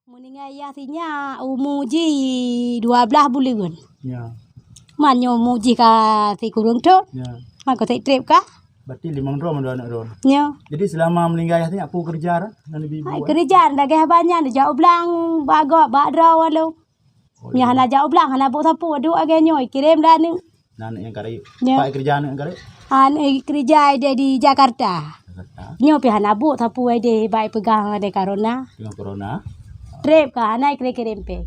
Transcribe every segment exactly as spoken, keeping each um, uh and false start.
Meuninggai yah sinyak umu jih dua blaih buleuen. Ya. Man nyoe umu jih ka sikureueng thon. Ya. Man ka treb ka. Berarti limong droe mandua aneuk droe. Nyoe. Jadi selama meuninggai yah sinyak peue keureuja dah? Hai, keureuja lagèe haba nyan, jak u blang, bak gob, bak droe walong. Oh, nyoe hana jak u blang, hana buet sapeue, duek lagèe nyoe, kirém lé aneuk. Nah, aneuk nyang karek. Nyoe. Pat keureuja aneuk nyang karek? Aneuk keureuja di, di Jakarta. Jakarta. Nyoe pih hana buet sapeue, deh, bak peugah lé corona. Teungoh corona. Treb ka, hana kirém-kirém pèng.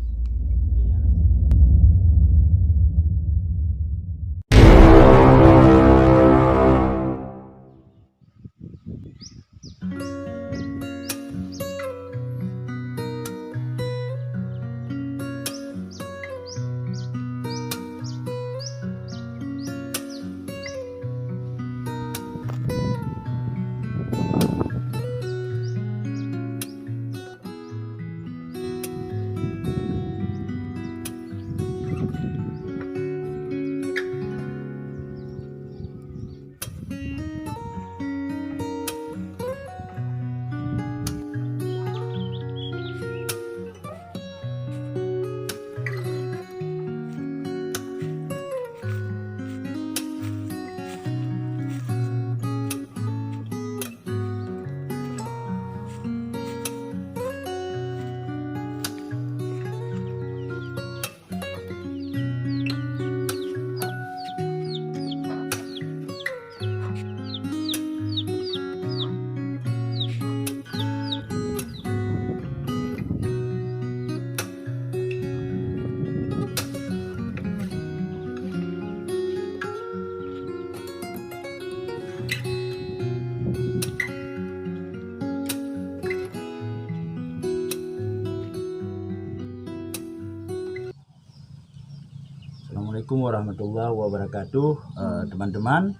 Assalamualaikum warahmatullahi wabarakatuh. Eh, teman-teman,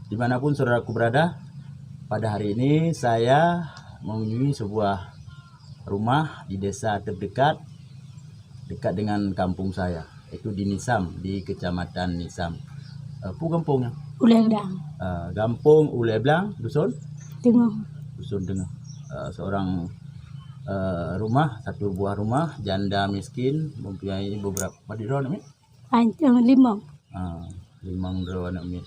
dimanapun saudaraku berada, pada hari ini saya mengunjungi sebuah rumah di desa terdekat, dekat dengan kampung saya, yaitu di Nisam, di Kecamatan Nisam. Eh, peue gampông nyan? Ulèe Blang. Eh, Gampông Ulèe Blang, dusun? Teungoh. Dusun Teungoh. Eh, seorang, eh, rumah, satu buah rumah, janda miskin, mempunyai beberapa, padum droe aneuk miet? An-, eh, limong. Ah, limong droe aneuk miet.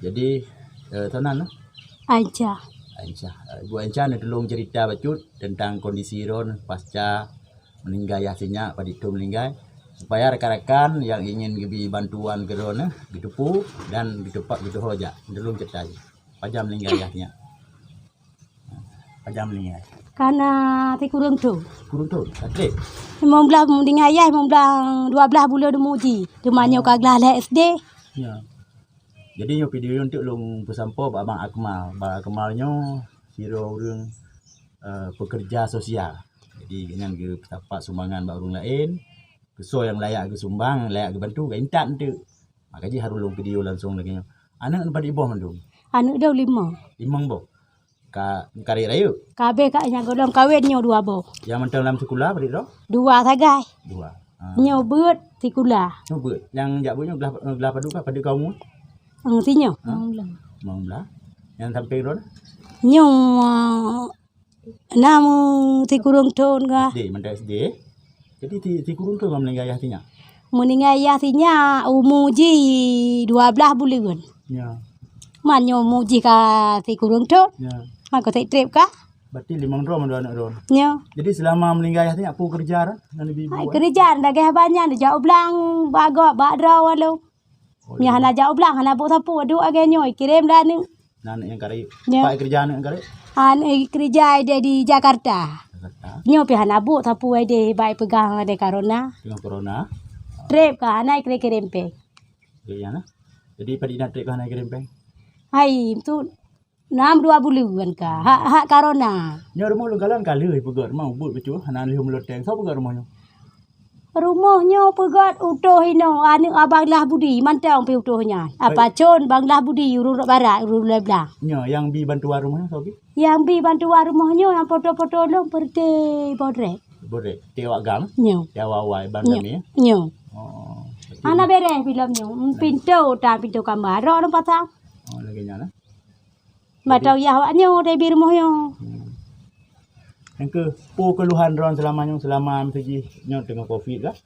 Jadi, eh, toh nan, eh? Aisyah. Aisyah. Eh, Ibu Aisyah, neutulông cerita bacut tentang kondisi droen pasca meuninggai yah sinyak, padum thon meuninggai, supaya rakan-rakan nyang ingin geubi bantuan keu droen, eh, geuteupeue dan geuteupat geutuho jak. Neutulông cerita jih. Pajan meuninggai yah sinyak? Pajan meuninggai? Ka na sikureueng thon. Sikureueng thon? Ka treb? Limong blaih meuninggai yah, limong blaih, dua blaih buleuen umu jih. Teuma nyoe ka glah lhèe S D. Ya. Jadi nyoe video nyoe untuk lôn peusampoe bak Bang Akmal. Bang Akmal nyoe sidroe ureueng, eh, pekerja sosial. Jadi gobnyan geupeusapat sumbangan bak ureueng laén. Keu soe nyang layak geusumbang, layak geubantu, geuintat enteuk. Maka jih harôh lôn video langsung lagèe nyoe. Aneuk padum boh mandum? Aneuk droe limong. Limong boh? Ka, ka rayeuk? Ka abéh ka nyang gohlom kawén nyoe dua boh. Nyang mantong lam sikula padum droe? Dua sagai. Dua. Ah. Nyoe beuet sikula. Nyoe beuet. Nyang jak beuet nyoe glah, glah padum kah? Padum ka umu? Hmm, si nyoe. Ha? Limong blaih. Limong blaih. Nyang sampéng droen? Nyoe, na meusikureueng thon ka. S D, mantong S D. Jadi si, sikureueng thon ka meuninggai yah sinyak? Meuninggai yah sinyak umu jih dua blaih buleuen. Ya. Man nyoe umu jih ka sikureueng thon. Ya. Man ka treb ka. Berarti limong droe mandua aneuk droen. Ya. Jadi selama meuninggai yah sinyak peue keureuja dah? Hai, keureuja lagèe haba nyan, jak u blang, bak gob, bak droe walong. Oh, nyoe hana jak u blang, hana buet sapeue, duek lagèe nyoe, kirém lé aneuk. Nah, aneuk nyang ka rayeuk. Ya. Pat keureuja aneuk nyang ka rayeuk? Aneuk keureuja di, di Jakarta. Jakarta. Nyoe pih hana buet sapeue, deh, bak peugah lé corona. Teungoh corona. Treb ka, hana kirém-kirém pèng. Oke, ya, nah. Jadi, padum na treb ka hana kirém pèng? Hai, tu Nam dua buleuen ka, hak, hak corona. Nyoe rumoh lôn kalon ka lheueh peugöt, rumoh ubit bacut, hana lheueh meuloteng. Soe peugöt rumoh nyoe? Rumoh nyoe peugöt utôh inoe, aneuk abang Lah Budi, mantong pih utôh nyan. Apa con bang Lah Budi, ureueng rot barat, ureueng Ulèe Blang. Nyoe nyang bi bantuan rumoh nyoe soe bi? Nyang bi bantuan rumoh nyoe, nyang poto-poto lôn, Perte Bodrek. Bodrek, ti awak gang? Nyoe. Ti awai-awai bang kami, ya? Nyoe. Oh, berarti hana bereh bilom nyoe. Pintoe, ta pintoe kama, rot lôn pasang. Oh, lagèe nyan, eh? Mantong yah awak nyoe, deh bi rumoh nyoe. Hmm. Nyang keu, peue keluhan droen selama nyoe, selama meuseujih nyoe teungoh covid lah.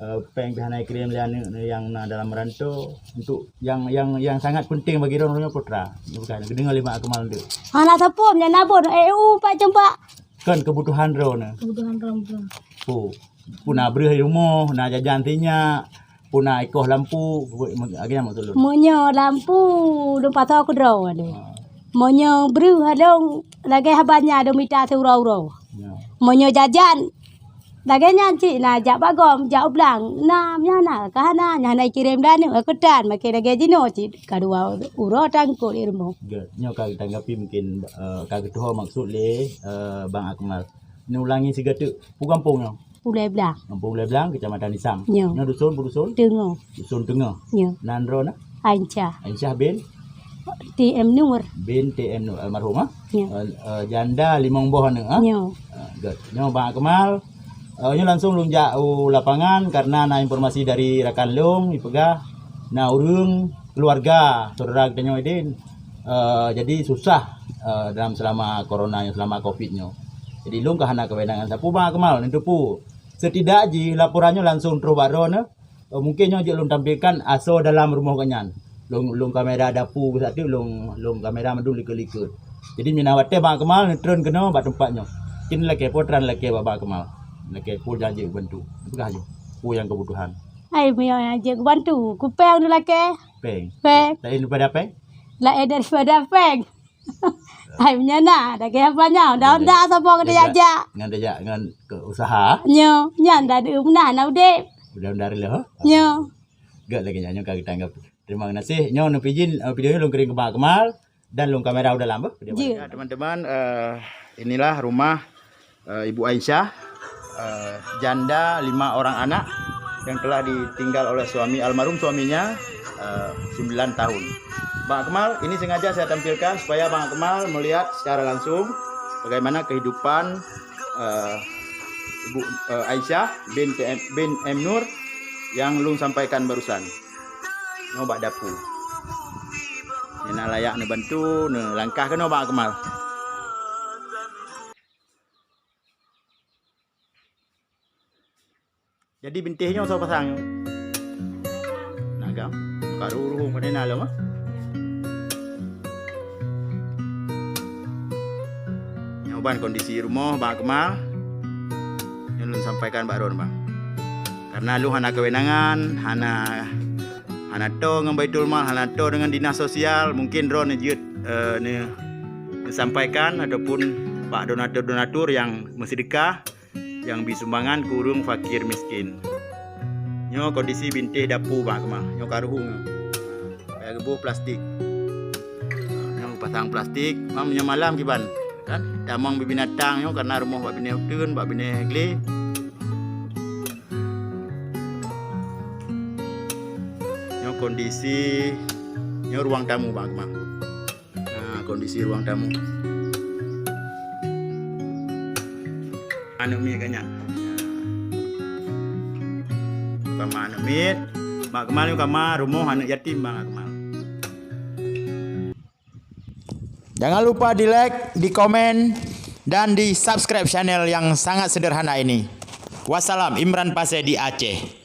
Eh, péng pih hana ikirém lé aneuk nyang na dalam rantau. Untuk nyang, nyang, nyang sangat penting bagi droen, droen nyoe putra. Nyoe bukan, geudeungoe lé Bang Akmal tu. Hana sapeue nyan nabon, eh, u, pak cempak. Kan kebutuhan droen. Kebutuhan droen, betul. Peue, peue na breueh di rumoh, na jajan sinyak, peue na ikoh lampu, agak nyan maksud lôn. Meunyoe lampu, lôn pasoe keudroe lé. Ha. Meunyoe breueh lôn lagèe haba nyan lôn mita siuroe-uroe. Ya. Meunyoe jajan, lagèe nyan cit na jak bagom, jak u blang. Na, nyan na, ka hana, nyan hana ikirém lé aneuk, keutan, makai lagèe jinoe cit, ka dua uroe teungku di rumoh. Gèt, nyoe ka tanggapi mungkin, eh, ka geutuho maksud lé, eh, Bang Akmal. Neulangi sigoe teuk, peue gampông nyoe? Ulèe Blang. Gampông Ulèe Blang, Kecamatan Isang. Nyo. Nyoe dusun, peue dusun? Teungoh. Dusun Teungoh. Nyo. Nan droeneuh? Aisyah. Aisyah bin? T M Nur. Bin T M Nur, almarhum, ah? Nyo. Eh, eh, janda limong boh aneuk, ah? Nyo. Eh, good. Nyoe Bang Akmal. Eh, nyoe langsung lôn jak u lapangan karena na informasi dari rakan lôn, ipeugah na ureueng keluarga saudara geutanyoe idin, eh, jadi susah, eh, dalam selama corona nyoe, selama covid nyoe. Jadi lôn ka hana kewenangan sapeue Bang Akmal, neuteupeue. Setidak jih laporan nyoe langsung troh bak droeneuh, eh, mungkin nyoe jeuet lôn tampilkan asoe dalam rumoh gobnyan. Lôn, lôn kamera dapu beusatu, lôn, lôn kamera mandum likot-likot. Jadi mina watèe Bang Akmal neutreun keunoe bak teumpat nyoe. Keuneuk lakèe, peue treun lakèe bak Bang Akmal. Lakèe peue nyang jeuet bantu. Peugah laju. Peue nyang kebutuhan. Hai, meunyoe nyang jeuet kubantu, kupéng lôn lakèe. Péng. Péng. Laén daripada péng? Laén daripada péng. Hai, meunyoe na, lagèe apa nyoe? Onda-onda saboh keu tajak. Ngon tajak, ngon keu usaha. Nyoe, nyan dah deuh meunan na udép. Onda-onda reuloh. Nyoe. Gèt lagèe nyan, nyoe ka geutanggap. Terima kasih. Nyoe neupijin, eh, video nyoe lôn kirim keu Bang Akmal. Dan lôn kamera u dalam beuh. Jeuet. Ya, teman-teman, eh, inilah rumah, eh, Ibu Aisyah, eh, janda lima orang anak yang telah ditinggal oleh suami, almarhum suaminya, eh, sembilan tahun. Bang Akmal, ini sengaja saya tampilkan supaya Bang Akmal melihat secara langsung bagaimana kehidupan, eh, Ibu, eh, Aisyah bin T M, bin M Nur yang lôn sampaikan barusan. Nyoe bak dapu. Nyan na layak neubantu, neulangkah keunoe Bang Akmal. Jadi bintéh nyoe soe pasang? Nagam. Karu ruhung pada na lom, ah. Nyoe ban kondisi rumoh Bang Akmal. Nyoe lôn sampaikan bak droen, Bang. Karena lôn hana kewenangan, hana, hana toe ngon Baitul Mal, hana toe dengan dinas sosial, mungkin droeneuh jeuet, eh, ne-, neusampaikan ataupun bak donatur-donatur nyang meuseudeukah, nyang bi sumbangan keu ureueng fakir miskin. Nyoe kondisi bintéh dapu Bang Akmal, nyoe ka ruhung nyoe. Payah geuboh plastik. Nyoe pasang plastik, mam nyoe malam kiban, kan? Tamong bibinatang nyoe karena rumoh bak binéh uteuen, bak binéh glé. Nyoe kondisi, nyoe ruang tamu Bang Akmal. Nah, kondisi ruang tamu. Aneuk miet ka nyan. Kama aneuk miet. Bak Akmal nyoe kama rumoh aneuk yatim Bang Akmal. Jangan lupa di-like, di-komen, dan di-subscribe channel yang sangat sederhana ini. Wassalam, Imran Pasé di Aceh.